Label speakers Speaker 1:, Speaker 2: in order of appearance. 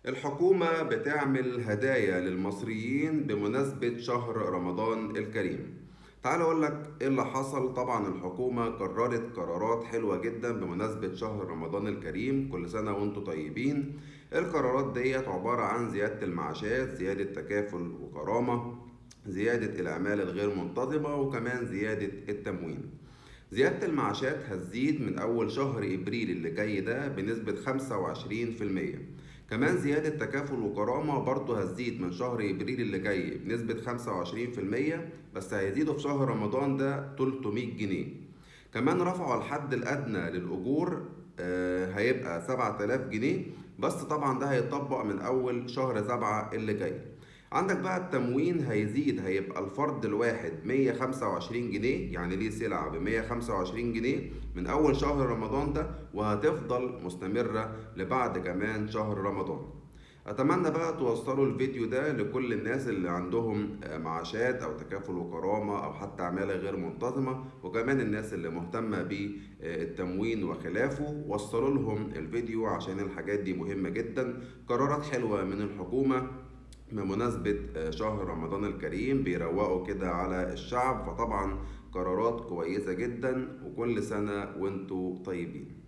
Speaker 1: الحكومة بتعمل هدايا للمصريين بمناسبة شهر رمضان الكريم. تعال اقول لك ايه اللي حصل. طبعا الحكومة قررت قرارات حلوة جدا بمناسبة شهر رمضان الكريم، كل سنة وانتم طيبين. القرارات ديت عبارة عن زيادة المعاشات، زيادة تكافل وكرامة، زيادة العمالة الغير منتظمة، وكمان زيادة التموين. زيادة المعاشات هتزيد من أول شهر إبريل اللي جاي ده بنسبة 25%. كمان زيادة تكافل وكرامة برضه هتزيد من شهر إبريل اللي جاي بنسبة 25%، بس هيزيدوا في شهر رمضان ده 300 جنيه. كمان رفعوا الحد الأدنى للأجور، هيبقى 7000 جنيه، بس طبعا ده هيطبق من أول شهر 7 اللي جاي. عندك بقى التموين هيزيد، هيبقى الفرد الواحد 125 جنيه، يعني ليه سلعة ب 125 جنيه من أول شهر رمضان ده، وهتفضل مستمرة لبعد كمان شهر رمضان. أتمنى بقى توصلوا الفيديو ده لكل الناس اللي عندهم معاشات أو تكافل وكرامة أو حتى عمالة غير منتظمة، وكمان الناس اللي مهتمة بالتموين وخلافه. وصلوا لهم الفيديو عشان الحاجات دي مهمة جدا. قرارات حلوة من الحكومة بمناسبة شهر رمضان الكريم، بيروقوا كده على الشعب، فطبعا قرارات كويسة جدا، وكل سنة وانتوا طيبين.